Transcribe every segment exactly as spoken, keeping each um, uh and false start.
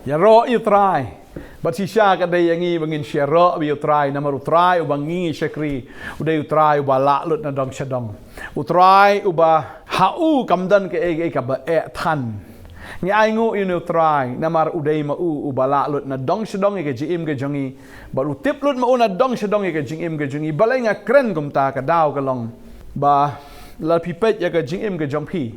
Ïaroh ïa u Trai. Bad shisha ka dei ïa ngi ba ngin ïaroh ïa u Trai, namar u Trai uba ngi shakri u dei u Trai uba lah lut na dong sha dong. U Trai uba ha u kam don kaei kaei kaba eh than. Ngi ainguh ïa une u Trai namar u dei ma u uba lah lut na dong sha dong ïa ka jingim ka jong ngi. Bad u tip lut ma u na dong sha dong ïa ka jingim ka jong ngi. Balei nga kren kumta? Ka daw ka long ba lada phi peit ïa ka jingim ka jong phi,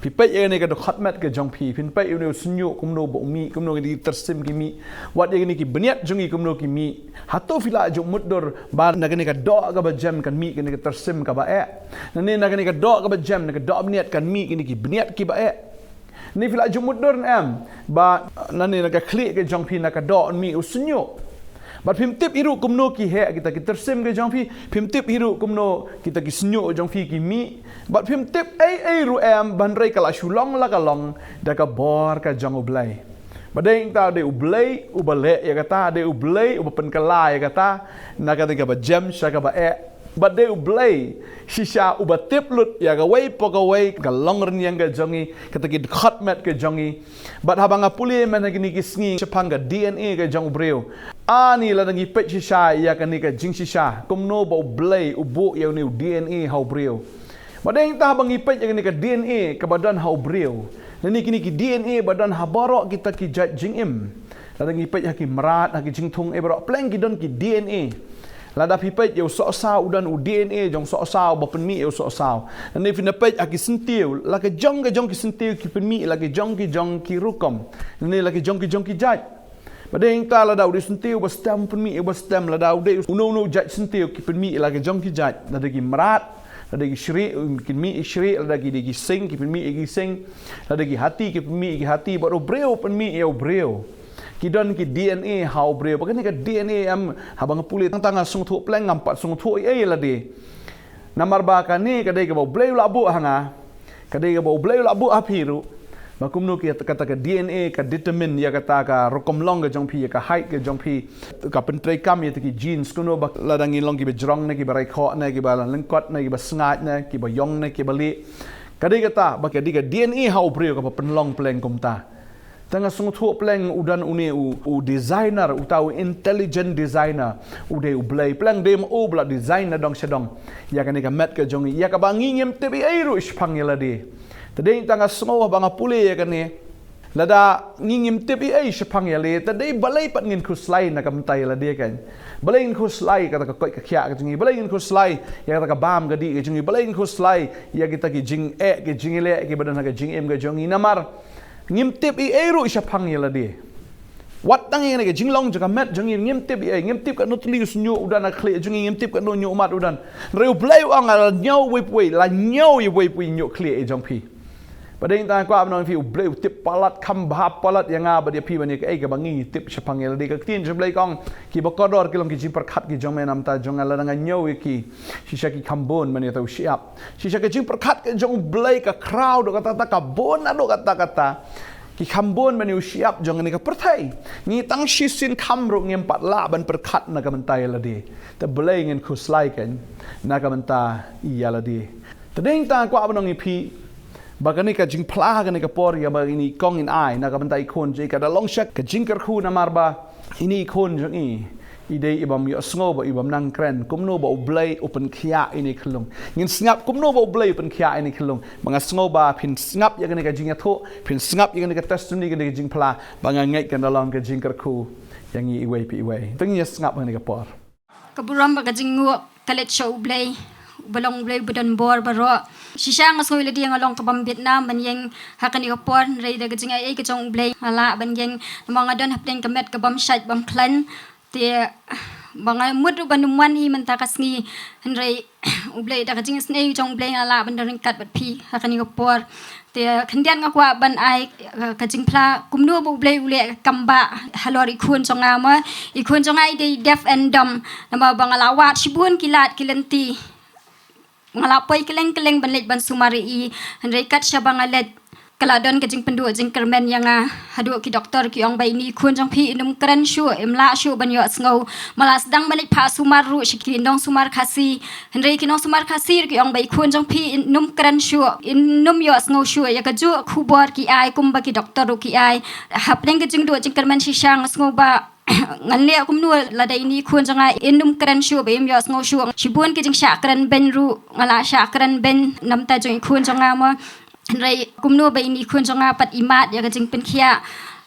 phi peit ïa kane ka dkhot met ka jong phi, phin peit ïa une u shñiuh kumno ba u mih, kumno kine ki tyrsim ki mih, wat ïa kine ki bniat jong ngi kumno ki mih. Hato phi la ju mutdur ba na kane ka doh kaba jem kan mih kane ka tyrsim kaba eh? Nangne na kane ka doh kaba jem, na ka doh bniat kan mih kine ki bniat kiba eh? Ne phi la ju mutdur ne em ba nangne na ka khlieh ka jong phi na ka doh un mih u shñiuh? Bad phim tip hi ruh kumno ki heh kita ki tyrsim ka jong phi, phim tip hi ruh kumno kita ki shñiuh jong phi ki mih. Bad phim tip ei ei ruh em, hynrei ka la shu long la ka long da ka bor ka jong U Blei. Bad dei ta dei U Blei uba leh ïa kata, dei U Blei uba pynkylla ïa kata na kata kaba jem sha kaba eh. Bad dei U Blei shisha uba tip lut ïa kawei pa kawei ka long rynïeng ka jong ngi, kata ki dkhot met ka jong ngi. Bad haba nga pule mynta kine ki sngi shaphang ka D N A ka jong u briew, ani lada ngi peit shisha ïa kane ka jingshisha kumno ba U Blei u buh ïa une u D N A ha u briew. Bad dei ta haba ngi peit ïa kane ka D N A kaba don ha u briew, lane kine ki D N A ba don ha baroh kita ki jait jingim. Lada ngi peit ha ki mrad, ha ki jingthung, eh, baroh pleng ki don ki D N A. Lada phi peit ïa u sohsaw u don u D N A jong sohsaw ba pynmih ïa u sohsaw. Lane phin peit ha ki syntiew, la ka jong ka jong ki syntiew ki pynmih la ka jong ki jong ki rukom, lane la ka jong ki jong ki jait. Bad dei ta lada u dei syntiew ba stem pynmih ïa ba stem, lada u dei uno uno jait syntiew ki pynmih la ka jong ki jait, lada ki mrad, lada ki shrieh ki pynmih ïa shrieh, lada ki dei ki sing ki pynmih ïa ki sing, lada ki hati ki pynmih ïa ki hati, bad u briew pynmih ïa u briew. Ki don ki D N A ha u briew. Ba kane ka D N A em, haba nga pule tang tang nga sngewthuh pleng, ngam pat sngewthuh ei ei lade. Namar ba kane ka dei kaba U Blei u la buh ha nga, ka dei kaba U Blei u la buh ha phi ruh. Ba kumno ki kata ka D N A ka determine ïa kata ka rukom long ka jong phi, ïa ka height ka jong phi, ka pyntreikam ïa kita ki genes, kumno ba lada ngi long kiba jrong ne kiba raikhoh ne kiba lyngkot ne kiba sngaid ne kiba ïong ne kiba lieh. Ka dei kata ba ka dei ka D N A ha u briew kaba pynlong pleng kumta. Tang nga sngewthuh pleng u don une u, u designer, uta u intelligent designer, u dei U Blei. Pleng dei ma u ba la design na dong sha dong ïa kane ka met ka jong ngi, ïa kaba ngi ngim tip ei ei ruh shaphang ïa lade. Te dei tang nga sngew haba nga pule ïa kane, lada ngi ngim tip ei ei shaphang ïa lade, te dei balei pat ngin khuslai na ka bynta ïa lade kan? Balei ngin khuslai kata ka koit ka khiah ka jong ngi? Balei ngin khuslai ïa kata ka bam ka dih ka jong ngi? Balei ngin khuslai ïa kita ki jingeh ki jingïaleh kiba don ha ka jingim ka jong ngi? Namar ngim tip ei ei ruh shaphang ïa lade. Wat tang ïa kane ka jinglong jong ka met jong ngi, ngim tip ei ei, ngim tip katno tylli u shñiuh u don ha ka khlieh jong ngi, ngim tip katno ñiuhmat u don. Hynrei U Blei u ong, la ñiew uwei pa uwei, la ñiew ïa uwei pa uwei ñiuh khlieh ïa jong phi. Bad dei tang nga kwah ban ong ïa phi, U Blei u tip palat, kham bha palat ïa nga bad ïa phi ban ïa kaei kaba ngi tip shaphang ïa lade. Ka ktien jong U Blei ka ong, kiba kordor ki long ki jingpyrkhat ki jong me, namar ta jong nga lada nga ñiew ïa ki, shisha ki kham bun ban ïa uta u shyiap. Shisha ka jingpyrkhat ka jong U Blei ka khraw haduh katta katta, ka bun haduh katta katta. Ki kham bun ban ïa u shyiap jong kane ka pyrthei. Ngi tang shisien kham ruh ngim pat lah ban pyrkhat na ka bynta ïa lade. Te balei ngin khuslai kan na ka bynta ïa lade? Te dei tang nga kwah ban ong ïa phi ba kane ka jingphla, kane ka por ïa ba ine i kong in ai na ka bynta i khun jong i, ka da long sha ka jingkyrkhu, namar ba ine i khun jong i, i dei i bym ïohsngew bad i bym nang kren kumno ba U Blei u pynkhiah ine i khyllung. Ngin sngap kumno ba U Blei u pynkhiah ine i khyllung. Ba nga sngew ba phin sngap ïa kane ka jingïathuh, phin sngap ïa kane ka testimony, kane ka jingphla, ba nga ngeit kan da long ka jingkyrkhu ïa ngi iwei pa iwei. Te ngin ïa sngap ha kane ka por. Ka burom bad ka jingnguh ka leit sha U Blei, uba long U Blei uba don bor baroh. Shisha nga sngew ïa lade nga long kaba ym bit nam ban ïeng ha kane ka por, hynrei da ka jingaiei ka jong U Blei nga lah ban ïeng, namar nga don hapdeng ka met ka bym shait bym khlaiñ. Te ba nga mut ruh ban ym wan hi mynta ka sngi, hynrei U Blei, da ka jingisynei jong U Blei nga lah ban don ryngkat bad phi ha kane ka por. Te khyndiat nga kwah ban ai, eh, ka jingphla kumno ba U Blei u leh ka kam ba halor i khun jong nga mo. I khun jong nga i dei deaf and dumb. Namar ba nga la wad shibun ki lad ki lynti, nga la poi kylleng kylleng ban leit ban sumar ïa i. Hynrei kat shaba nga leit, Ka la don ka jingpynduh jingkyrmen ïa nga, haduh ki doktor ki ong ba ine i khun jong phi in ym kren shuh, im lah shuh ban ïohsngew. Ma la sdang ban leit phah sumar ruh sha ki nong sumar Khasi. Hynrei ki nong sumar Khasi ruh ki ong ba i khun jong phi in ym kren shuh, in ym ïohsngew shuh ïa kajuh ka khubor ki ai kumba ki doktor ruh ki ai. Hapdeng ka jingduh jingkyrmen shisha nga sngew ba ngan leh kumno lada ine i khun jong nga in ym kren shuh ba im ïohsngew shuh. Shibun ki jingshah kren beiñ ruh nga la shah kren beiñ namar jong i khun jong nga mo. Hynrei kumno ba ine i khun jong nga pat i mad ïa ka jingpynkhiah.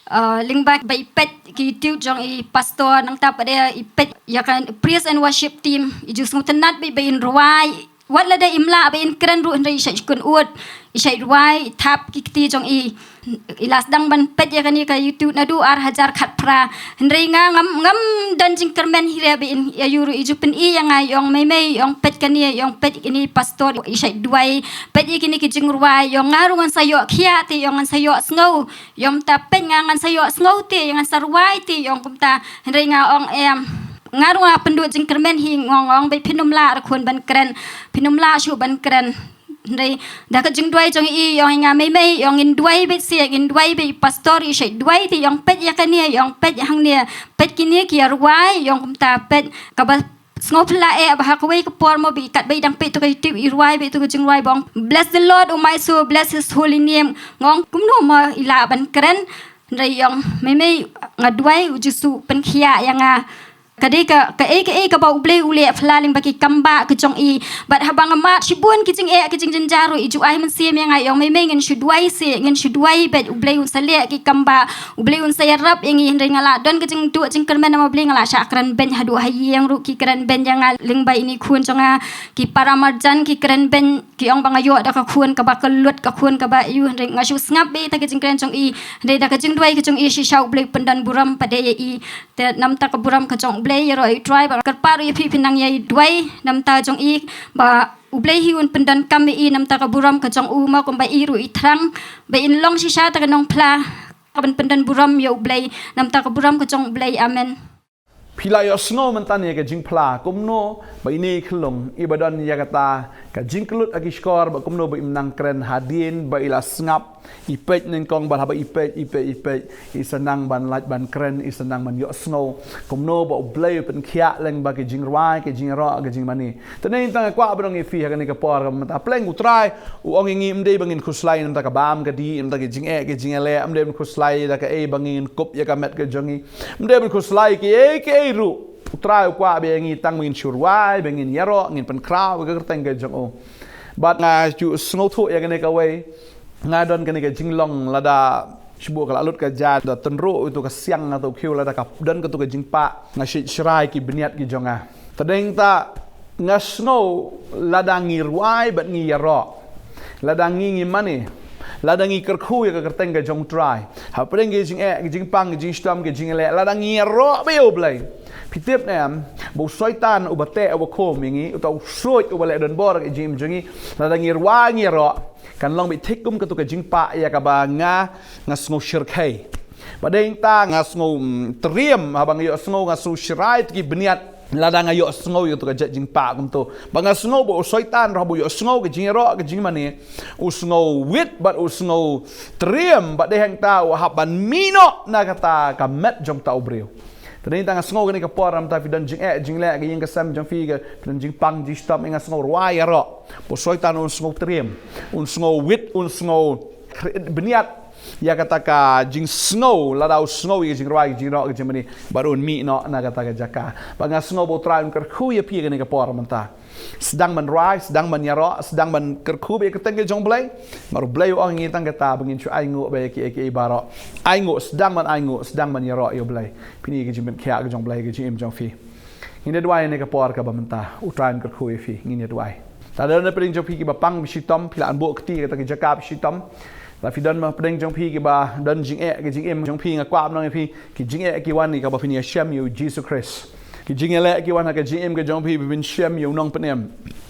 Uh, lyngba ba i peit ki YouTube jong i pastor, nangta pat de i peit ïa ka praise and worship team, i ju sngewtynnat ba, ba in rwai. Wat lada im lah ba in kren ruh hynrei i shait shkun ud, i shait rwai, i thap ki kti jong i. I la sdang ban peit ïa kane ka YouTube naduh ar hajar khatphra. Hynrei nga ngam, ngam don jingkyrmen hi re ba in ïa ïoh ruh, i ju pyni ïa nga, i ong mei mei, i ong peit kane, i ong peit kane pastor i shait duwai, peit ïa kine ki jingrwai, i ong nga ruh ngan sa ïoh khiah te, i ong ngan sa ïohsngew, i ong mynta peit nga ngan sa ïohsngew te, i ong ngan sa rwai te, i ong kumta. Hynrei nga ong em, nga ruh nga pynduh jingkyrmen hi, nga ong, nga ong ba phin ym lah re khun ban kren, phin ym lah shuh ban kren. Hynrei da ka jingduwai jong i, i ong ïa nga mei mei, i ong ngin duwai beit seh, ngin duwai beit, pastor i shait duwai te, i ong peit ïa kane, i ong peit hangne, peit kine ki ïa rwai, i ong kumta peit. Kaba sngewphylla eh ba ha kawei ka por mo ba i katba i dang peit tu ka YouTube i rwai beit tu ka jingrwai ba ong, "Bless the Lord, O my soul, bless his holy name." Nga ong kumno mo i lah ban kren. Hynrei i ong mei mei, nga duwai U Jisu pynkhiah ïa nga. Ka dei ka, kaei kaei kaba U Blei u leh phylla lyngba ki kam bah ka jong i. Bad haba nga mad shibun ki jingeh ki jingjynjar ruh i ju ai mynsiem ïa nga, i ong mei mei ngin shu duwai seh, ngin shu duwai beit, U Blei un sa leh ki kam bah, U Blei un sa ïarap ïa ngi. Hynrei nga la don ka jingduh jingkyrmen namar U Blei, nga la shah kren beiñ haduh ha ïing ruh ki kren beiñ ïa nga lyngba ine i khun jong nga, ki para marjan ki kren beiñ. Ki ong ba nga ïoh da ka khun kaba kyllut, ka khun kaba ïu, hynrei nga shu sngap beit ïa ka jingkren jong i. Hynrei da ka jingduwai ka jong i shisha U Blei u pyndon burom pat de ïa i. Te namar ka burom ka jong U Blei, ïaroh ïa U Trai, bad kyrpad ruh ïa phi phin nang ïai duwai namar jong i, ba U Blei hi un pyndonkam ïa i namar ka burom ka jong u, mo kumba i ruh i thrang ba in long shisha ta ka nongphla kaban pyndon burom ïa U Blei, namar ka burom ka jong U Blei. Amen. Phi la ïohsngew mynta ne ka jingphla kumno ba ine i khyllung iba don ïa kata ka jingkyllut ha ki shkor, ba kumno ba im nang kren hadien ba i la sngap, i peit nyngkong, bad haba i peit, i peit, i peit, i sa nang ban lait ban kren, i sa nang ban ïohsngew kumno ba U Blei u pynkhiah lyngba ki jingrwai, ki jingïaroh, ki jingmane. Te nangta nga kwah ban ong ïa phi ha kane ka por kaba mynta, pleng U Trai u ong ïa ngi, ym dei ba ngin khuslai namar ka bam ka dih, namar ki jingeh ki jingïaleh, ym dei ban khuslai da kaei ba ngin kup ïa ka met ka jong ngi. Ym dei ban khuslai kiei kiei ruh. U Trai u kwah ba ïa ngi tang ba ngin shu rwai, ba ngin ïaroh, ngin pynkhraw ïa ka kyrteng ka jong u. Bad nga ju sngewthuh ïa kane kawei, nga don kane ka jinglong lada shu buh ka la lut ka ja, da tynruh ïa uto ka siang, nga to khiew lada ka don kato ka jingpah, nga shait shrai ki bniat ki jong nga. Te nangta nga sngew lada ngi rwai bad ngi ïaroh, lada ngi, ngi mane, lada ngi kyrkhu ïa ka kyrteng ka jong U Trai hapdeng ki jingeh, ki jingpang, ki jingshitom, ki jingïaleh, lada ngi ïaroh beit ïa U Blei. Phi tip ne em ba u Soitan uba teh, uba khum ïa ngi, uta u suit uba leh donbor ha ka jingim jong ngi, lada ngi rwai ngi ïaroh, kan long beit thik kum kato ka jingpah ïa kaba nga, nga sngew shyrkhei. Bad nangta nga sngew, mm, triem haba nga ïohsngew, nga sngew shrai ïa ki bniat lada nga ïohsngew ïa kato ka jait jingpah kumto. Bad nga sngew ba u Soitan ruh haba u ïohsngew ka jingïaroh, ka jingmane, u sngew wit bad u sngew triem, bad dei hangta u hap ban mih noh na kata ka met jong uta u briew. Te nangta nga sngew kane ka por, namar phi don jingeh jingleh ha ka ïing ka sem jong phi, ka phi don jingpang jingshitom, nga sngew rwai ïaroh. Ba u Soitan un sngew triem, un sngew wit, un sngew bniat ïa kata ka jingsngew, lada u sngew ïa ka jingrwai, ka jingïaroh, ka jingmane, bad un mih noh na kata ka jaka. Bad nga sngew ba U Trai un kyrkhu ïa phi ha kane ka por mynta. Sdang ban rwai, sdang ban ïaroh, sdang ban kyrkhu beit ïa ka kyrteng ka jong U Blei. Namar U Blei u ong ïa ngi tang kata ba ngin shu ainguh beit ïa kiei kiei baroh. Ainguh, sdang ban ainguh, sdang ban ïaroh ïa U Blei. Phin ïohi ïa ka jingpynkhiah ka jong U Blei ha ka jingim jong phi. Ngin ïa duwai ha kane ka por kaba mynta. U Trai un kyrkhu ïa phi, ngin ïa duwai. Lada don na pdeng jong phi kiba pang ba shitom, phi lah ban buh kti ha kata ka jaka ba shitom. Lada phi don na pdeng jong phi kiba don jingeh ha ka jingim jong phi, nga kwah ban ong ïa phi, ki jingeh ki wan ïa kaba phin ïashem ïa U Jisu Khrist. Ki jingïaleh ki wan ha ka jingim ka jong phi ba phin shem ïa U Nongpynim,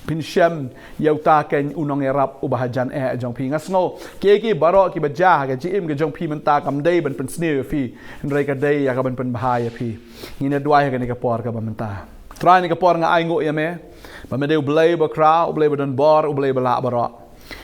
phin shem ïa uta ken U Nongïarap uba hajan eh jong phi. Nga sngew kiei kiei baroh kiba jia ha ka jingim ka jong phi mynta kam dei ban pynsniew ïa phi, hynrei ka dei ïa kaban pynbha ïa phi. Ngin ïa duwai ha kane ka por kaba mynta. Trai, ha kane ka por nga ainguh ïa me ba me dei U Blei uba khraw, U Blei uba donbor, U Blei uba lah baroh.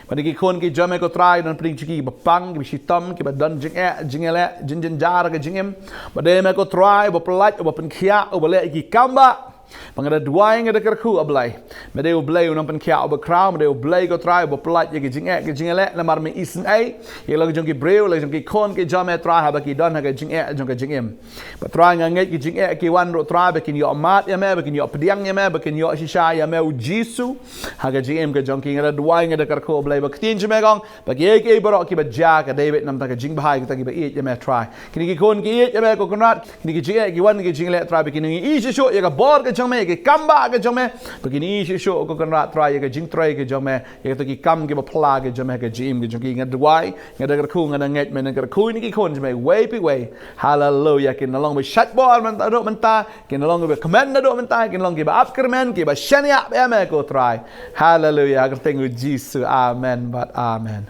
Ba kine ki khun ki jong me ko Trai, don pdeng jong ki ba pang, ki ba shitom, ki ba don jingeh, jingeh leh, jin jin jar ka jingim. Ba dei me ko Trai, ba pyllait, ba pynkhiah, ba leh ki kam ba. Ba nga da duwai nga da kyrkhu A Blei. Me dei U Blei u nongpynkhiah uba khraw, me dei U Blei ko Trai, ba pyllait ïa ki jingeh, ki jingeh leh, namar me isynei. Ïa la jong ki briew, la jong ki khun ki jong me Trai, haba ki don ha ka jingeh, jong ka jingim. Ba Trai nga ngeit ki jingeh ki wan ruh Trai, ba kin ïoh mad ïa me, ba kin ïoh pdiang ïa me, ba kin ïoh shisha ïa me U Jisu. Ha ka jingim ka jong ki nga da duwai nga da kyrkhu A Blei ba ktien jong me ka ong, ba kiei kiei baroh ki ba jia ka dei beit namar ka jingbha ïa kita ki ba ïeit ïa me Trai. Kine ki khun ki ïeit ïa me ko Kynrad, kine ki jingeh ki wan ki jingleh Trai ba kin ïohi shuh shuh ïa ka bor ka jong me, ïa ka kam ba ka jong me, ba kin ïohi shuh shuh ko Kynrad Trai ïa ka jingtrei ka jong me, ïa kita ki kam ki ba phylla ka jong me ha ka jingim ka jong ki nga da duwai, nga da kyrkhu nga da ngeit me nang kyrkhu ïa kine ki khun jong me wei pa wei. Haleluya, kin long ba shait bor mynta ruh mynta, kin long ba kmen naduh mynta, kin long ki ba ap kyrmen, ki ba shaniah ïa me ko Trai. Haleluya, ha ka kyrteng U Jisu. Amen, bad amen.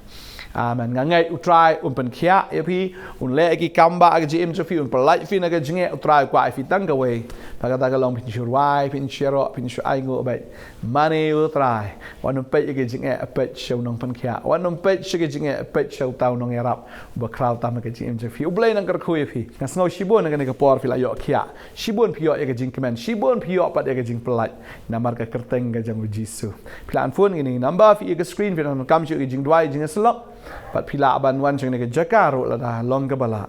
Amen. Nga ngeit U Trai un pynkhiah ïa phi, un leh ki kam ba ka jingim jong phi, un pyllait phi na ka jingeh, U Trai u kwah ïa phi tang kawei. Ba kata ka long phin shu rwai, phin shu ïaroh, phin shu ainguh beit. Mane U Trai, wat nym peit ïa ka jingeh, peit sha U Nongpynkhiah. Wat nym peit sha ka jingeh, peit sha uta U Nongïarap. Ba khraw tam ha ka jingim jong phi. U Blei nang kyrkhu ïa phi. Nga sngew shibun ha kane ka por phi la ïoh khiah. Shibun phi ïoh ïa ka jingkmen. Shibun phi ïoh pat ïa ka jingpyllait. Namar ka kyrteng ka jong U Jisu. Phi la phone ïa kine ki number phi ïa ka screen phi nang kam shuh ïa ka jingduwai jingïasyllok. Bad phi lah ban wan sha kane ka jaka ruh lada long kaba lah.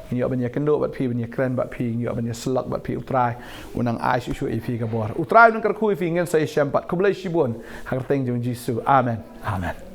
Ngin ïoh ban ïakynduh bad phi, ban ïakren bad phi, ngin ïoh ban ïasyllok bad phi U Trai. Un nang ai shuh shuh ïa phi ka bor. U Trai un nang kyrkhu ïa phi, ngin sa ïashem pat. Khublei shibun. Ha ka kyrteng jong U Jisu. Amen. Amen.